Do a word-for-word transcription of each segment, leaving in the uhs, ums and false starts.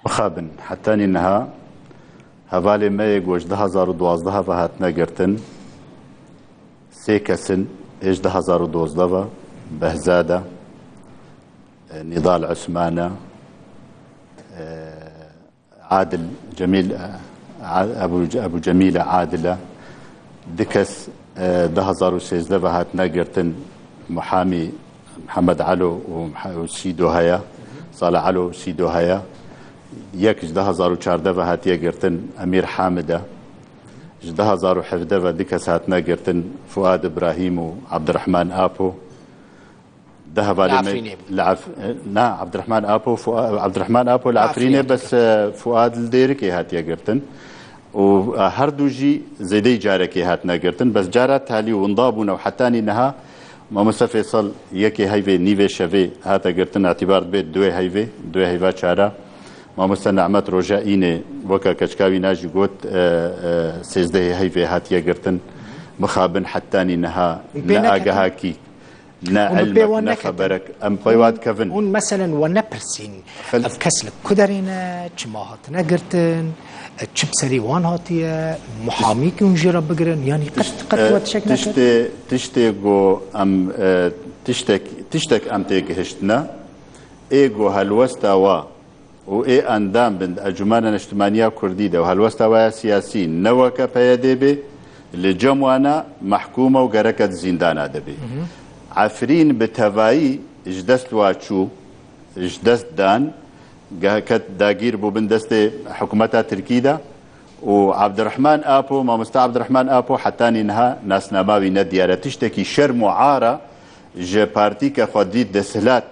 Mixabin, hetanî niha hevalê me yê ku ji du hazar û duwazdeh ve hatine girtin, sê kes in, ê ji du hazar û duwazdeh ve, Behzad e, e, Nîdal Usman e, e, Adil Cemîl, e, A-, Ebu, Ebu Cemîl e, Adil e. Du kes, e, du hazar û sêzdeh ve hatine girtin, Muhamî Mihemed Elo û Mihe-, û Sîdo heye, Salih Elo û Sîdo heye. Yek ji du hazar û çardeh ve hatiye girtin, Emîr Hamid e. Ji du hazar û hevdeh ve du kes hatine girtin, Fuad Ibrahîm û Abdurrahman Apo. Di hevalê Li me Efrînê bû. Li Ef-, na, Abdurrahman Apo, Fua-, Abdurrahman Apo li Li Efrînê Efrînê, bes, e, Fuad li Dêrikê hatiye girtin. Û, e, her du jî zêdeyî carekê hatine girtin. Bes cara talî winda bûne û hetanî niha Mamoste Fêsal yekê heyvê nîvê şevê hate girtin, îtîbar dibe duê heyvê, duê heyva çara. Mamoste Nehmet roja înê weke keçika wî na jî got, e, e, sêzdehê heyvê hatiye girtin. Mixabin hetanî niha Pê ne neketin. agahakî. Ne Hûn bi pê ilmek, wan ne neketin. xeberek. Em pey wa dikevin. Hûn, hûn meselen we nepirsîn. Xel- Ev kes li ku derê ne, çima hatine girtin, çi bi serî wan hatiye, muhamîkî hûn jê re bigirin, yanî qet, Tişt-, qet e, we tişek nekirin? tiştê, tiştê ku em, e, tiştek, tiştek em tê gihiştine, ê ku helwesta wa û ê endam bin di Encûmena Niştimaniya Kurdî de û helwesta we ya siyasî ne weke P Y D bê, li cem wana mehkûm e û gereke di zîndana de bê. Hı hı. Efrîn bi tevayî ji dest wa çû, ji dest dan, ge-, ket dagîr bû bin destê hikûmeta Tirkî de û Abdurrahman Apo, mamoste Abdurrahman Apo hetanî niha nasnama wî ne diyar e. Tiştekî şerm û ar e ji partîke xwe dît desthilat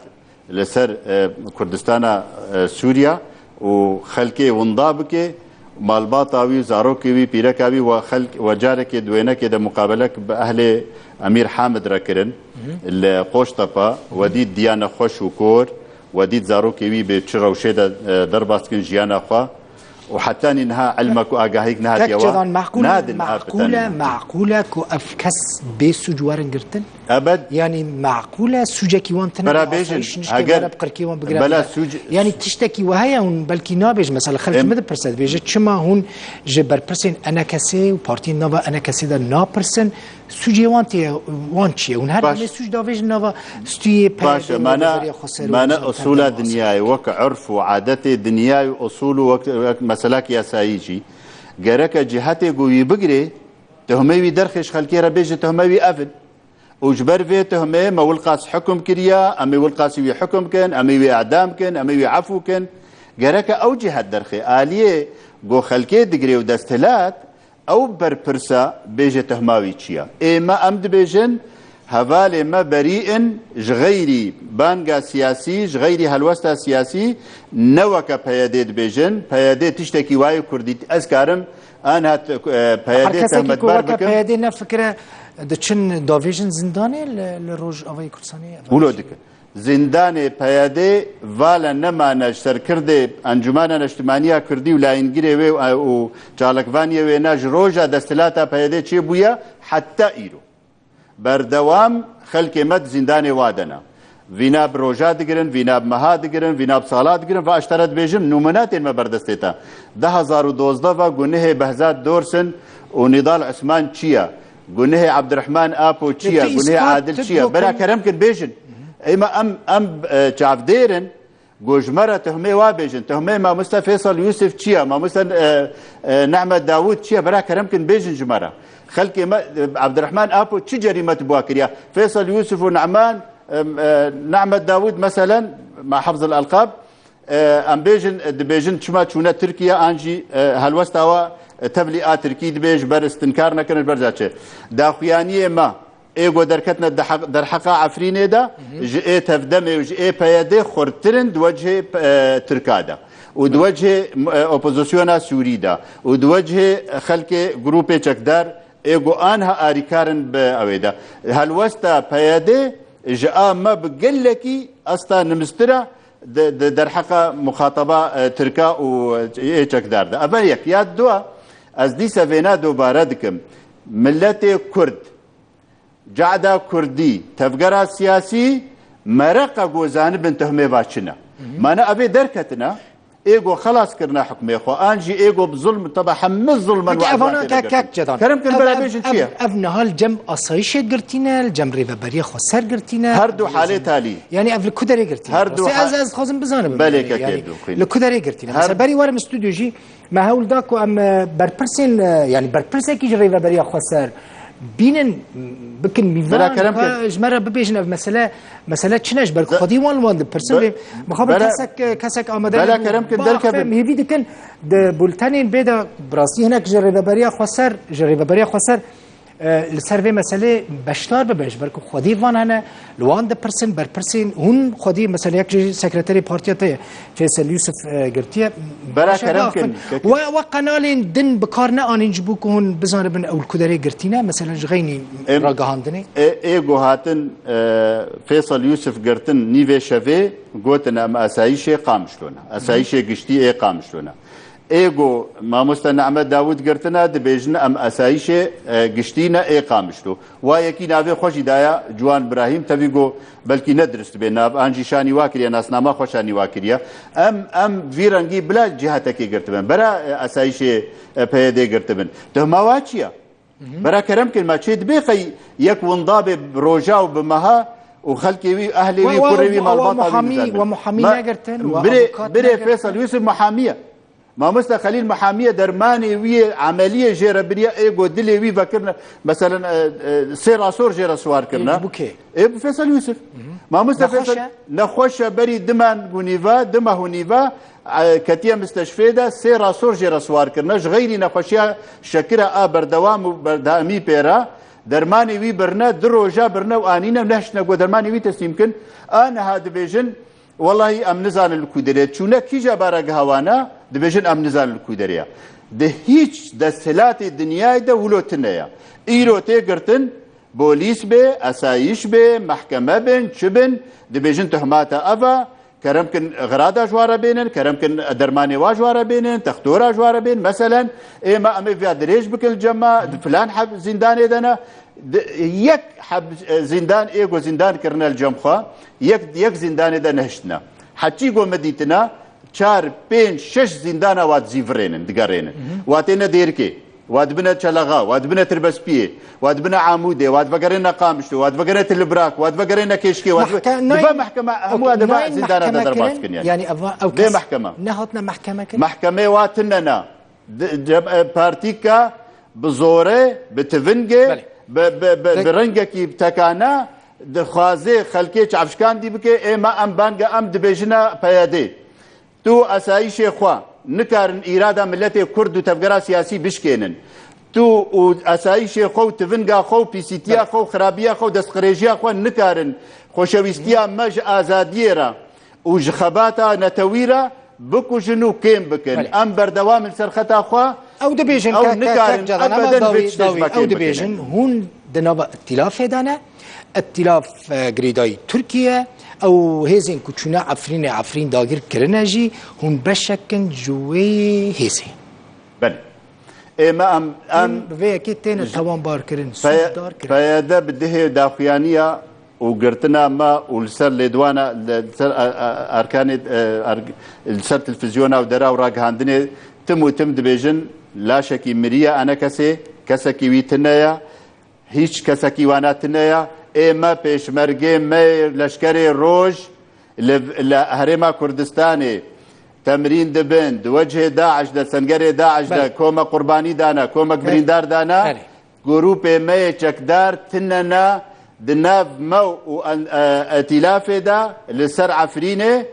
li ser, e, Kurdistana, e, Sûriya û xelkê winda bike, malbata wî, zarokê wî, pîreka wî we xelk, we carekê di wênekê de muqabelek bi ehlê Emîr Hamid re kirin, Hı hı. li Qoştepa, we dît diya nexweş û kor, we dît zarokê wî bi çi rewşê de, e, derbas dikin jiyana xwe û hetanî niha ilmek û agahîk nehatiye Tek çidan wa, maqûl e, nadin maqûl e, av bitanînin. Maqûl e ku ev kes bê sûc werin girtin? Ebed. Yanî maqûl e sûcekî wan tine Bera bi bêjin, asayîş niştê heger were bi qirkê wan bigire bela bigire. Sûc Yanî tiştekî we heye hûn belkî nabêjin. Mesela xelk ji Em- min dipirse, dibêje çima hûn ji berpirsên E N K S û partiyên nava E N K S de napirsin? Sûcê wan tê, wan çi ye? Hûn her Baş. demê sûc davêjin nava stûyê P Y D Baş e, û mana, deveriya xweser û mana nizam usula tevdera dinyayê, wek urf û adetê dinyayê û usul û wek, wek meselak yasayî jî. Gereke cihetê ku wî bigirê, tuhmê wî derxê ji xelkê re bêje, tuhmê wî ev in. Û ji ber vê tuhmê me wilqas hukum kiriya, em ê wilqasî wî hukum kin, em ê wî edam kin, em ê wî efû kin. Gereke ew cihet derxê. Aliyê ku xelkê digirê û desthilat, ew berpirsa bêje tuhma wî çi ya. Ê me em dibêjin, hevalê me berî in, ji xeyrî banga siyasî, ji xeyrî helwesta siyasî, ne weke P Y D dibêjin. P Y D tiştekî wayê kurdî, ez karim, an hat, e, P Y D Her kesekî ku tehmetbar weke bikim. P Y D nefikire, diçin davêjin zindanê li, li Rojavayê Kurdistanê? Wilo dikin. Zindanê P Y D vala nemane ji serkirdê Encûmena Neştimaniya Kurdî û layîngirê wê û, û çalakvaniyê wê ne ji roja desthilata P Y D çêbûye heta îro. Berdewam xelkê me di zindanê wa de ne. Vîna bi roja digirin, vîna bi meha digirin, vîna bi sala digirin. Va ez ji te re dibêjim, nûmuna tên me ber destê te. Du hazar û dozdeh ve gunehê Behzad Dorsin û Nîdal Usman çi ye? Gunehê Abdurrahman Apo çi ye? Gunehê Adil çi ye? Bera kerem kin bêjin. Ê me em, em, e, çavdêr in. Ku ji me re tuhmê wa bêjin. Tuhmê mamoste Fêsal Yûsif çi ye? Mamoste, e, e, Nehmet Dawûd çi ye? Bera kerem kin bêjin ji me re. Xelkê me, e, Abdurrahman Apo çi cerîmet bi wa kiriye? Fêsal Yûsif û Nehman, e, e, Nehmet Dawûd meselen, ma hafzil elqab, e, em bêjin, e, dibêjin çima çûne Tirkiye an jî, e, helwesta wa, e, tevlî a Tirkî dibe, ji ber istinkar nekirin, ji ber ca çi. Daxuyaniyê me, ê ku derketine de heq-, derheqa Efrînê de, Hı hı. ji ê tevdemê û ji ê P Y D xurtir in di wecihê, e, Tirka de. Û di wecihê, e, opozisyona Sûrî de. Û di wecihê xelkê grûpê çekdar ê ku anha arîkar in bi ewê de. Helwesta P Y D ji a me bi gelekî asta nimistira di, di derheqa muxataba, e, Tirka û ê çekdar de. Eve yek. Ya dua, ez dîse vêna dobare dikim. Miletê Kurd, Cehda Kurdî, tevgera siyasî, mereqa ku zanibin tuhmê va çi ne. Hı hı. Mane evê derketine, Ê go xelas kirine hukmê xwe, an jî ê go bi zulm, teba hemû zulmen Peki, evana kek, kek Cedan. Kerem kin, bera bêjin çi ye? Ev niha li cem asayişê girtîne, li cem rêveberiya xweser girtîne. Her du halê talî. Yani ev li ku derê girtîne? Her du ha- Ez, ez dixwazim bizanim. Belê, yani, kekê yani, li ku derê girtîne? Her Mesela berî werim stûdyo jî me hewl da ku em, e, berpirsên, e, yani berpirsekî ji rêveberiya xweser bînin, bikin mîvan, Bela kerem ka kin. Ji me re bibêjin ev mesele, mesele çi ne, ji ber ku Be- xwedî wan li wan dipirsin. Be- Vê, mixabin Bela- kesek, kesek amade Bela nebe, kerem kin, bax, derkevin. Fêm hêvî dikin, di bultenên bê de bi rastî hinek ji rêveberiya xweser, ji rêveberiya xweser, e, li ser vê meselê beşdar bibe, ji ber ku xwedî van hene, li wan dipirsin, berpirsên hûn xwedî, mesela yek ji sekreterê partiya te ye, Feysel Yusuf, e, girtiye. Bela Baş e, kerem bax, kin, kek- we, we qenalên din bi kar neanîn ji bo ku hûn bizanibin ew li ku derê girtîne, mesela ji xeynî Em, ragihandinê? e, ê go hatin, e, Feysel Yusuf girtin nîvê şevê, gotin em asayîşê Qamişlo ne. Asayîşê giştî ê Qamişlo ne. Ê go mamoste Nehmet Dawûd girtine, dibêjin em asayîşê, e, giştî ne ê Qamişlo. Wa yekî navê xwe jî daya Ciwan Birahîm, tevî go belkî ne dirist bê nav, an jî şanî wa kiriye, nasnama xwe şanî wa kiriye. Em, em vî rengî bila cihetekê girtibin. Bera, e, asayîşê, e, P Y D girtibin. Tuhma wa çi ye? Bera kerem kin, me çê dibê qey yek winda bê bi roja û bi meha û xelkê wî, ehlê wî, Wa, wa, kurê wî, wa, wa malbata wî muhamî, bizanibin. wa muhamî Ma-, negirtin, wa birê, avukat birê negirtin. Feysel Yusuf muhamî ye. Mamoste Xelîl muhamî ye, dermanê wî yê emeliyê jê re biriye, ê go dilê wî vekirine, meselen, e, e, sê rasor jê re siwar kirine. Ê, ji bo kê? Ê, bi Feysel Yusuf. Mamoste Nexweş Feysel, e? nexweş e, berî diman û nîva, dima û nîva, e, ketiye misteşfê de, sê rasor jê re siwar kirine. Ji xeyrî nexweşiya şekira a berdewam û berdewamî pê re, dermanê wî birine, du roja birine û anîne û nehiştine go dermanê wî teslîm kin. A niha dibêjin, Wellahî em nizanin li ku derê. Çûne kîja barageha wana, dibêjin em nizanin li ku derê ye. Di hîç desthilatê dinyayê de wilo tune ye. Îro tê girtin, bolîs bê, esayîş bê, mehkeme bin, çi bin, dibêjin tuhmata ev e, kerem kin xirada ji wa re bênin, kerem kin dermanê wa ji wa re bênin, textora ji wa re bênin. Meselen, ê me em ê viya dirêj bikin li cem me, di filan heb zîndanê de ne. Di, yek heb, e, zîndan, ê go zîndan kirine li cem xwe, yek, yek zîndanê de nehiştine. Heçî go me dîtine, çar, pênc, şeş zîndana wa dizîvirênin, digerênin. Wa têne Dêrikê, wa dibine Çelexa, wa dibine Tirbespiyê, wa dibine Amûdê, wa divegerêne Qamişlo, wa divegerêne Tilibrak, wa divegerêne Kêşkê, wa dive-, Mahke-, dibe nayên, mehkeme, hemû wa dibe nayên zîndana de mehkeme derbas kirin, kin, yani. yani ev, ew Bê kes mehkeme. nehatine mehkeme kirin? Mehkemê wa tune ne. Di-, cem-, e, partîka bi zorê, bi tivingê, Belê. bi, bi, bi, Peki. bi rengekî tekane dixwaze xelkê çavşkandî bike, ê me em banga em dibêjine P Y D. Tu esayîşê xwe nikarin îrada miletê Kurd û tevgera siyasî bişkênin. Tu û esayîşê xwe û tivinga xwe û pîsîtiya Belê. xwe û xirabiya xwe û destqirêjiya xwe nikarin xweşewîstiya me ji azadiyê re û ji xebata netewî re bikujin û kêm bikin. Belê. Em berdewam in ser xeta xwe. Ew dibêjin Ew ke, ke, nikarin kek Cedan, em ebeden dawî, vê tiştê ji dawî, me kêm ew dibêjin, bikin. Hûn di nava îtîlafê de ne. Îtîlaf, e, girêdayî Tirkiye, ew hêzên ku çûne Efrînê, Efrîn dagir kirine jî, hûn beşek in ji wê hêzê. Belê. Ê me em, em Hûn bi vê yekê têne ji tawanbar kirin, P Y, sûcdar kirin. P Y D bi dihê daxuyaniya û girtina me û li ser lêdwana, li ser, e, e, erkanê, e, er-, li ser televîzyona û dera û ragihandinê tim û tim dibêjin, laşekî miriye enekesê, kesekî wî tune ye, hîç kesekî wana tune ye. Ê me pêşmergê me, leşkerê roj li, li Herêma Kurdistanê temrîn dibin, di wecihê DAIŞ de, sengerê DAIŞ de Belê. kome qurbanî dane, komek Belê. birîndar dane. Belê. Grûpê me yê çekdar tune ne di nav me û en-, e, îtîlafê de li ser Efrînê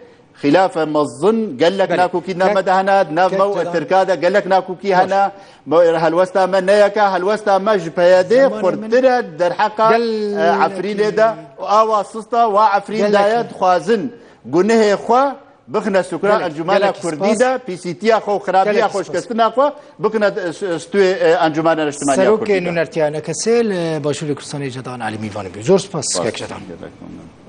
xîlafe mezin gelek Belê. nakokî di nav Kek, me de hene, di nav kek me û Cedan. Tirka de gelek nakokî Baş. hene. Me, helwesta me ne yek e, helwesta me ji P Y D Zamanê min xurtir e derheqa, gel e, Efrînê de û awa sista wa Efrîn gelek daye dixwazin gunehê xwe bixine sukra Gelek, Encumena gelek Kurdî spas. de, pîsîtiya xwe û xirabiya Gelek xwe, spas. şikestina xwe bikine, e, stûyê, e, Encumena Niştimaniya Serokê Kurdî de. Nûnertiya N K S li Başûrê Kurdistanê Cedan Elî mîvanê bû. Zor spas, Spas. kek Cedan. Gelek memnun.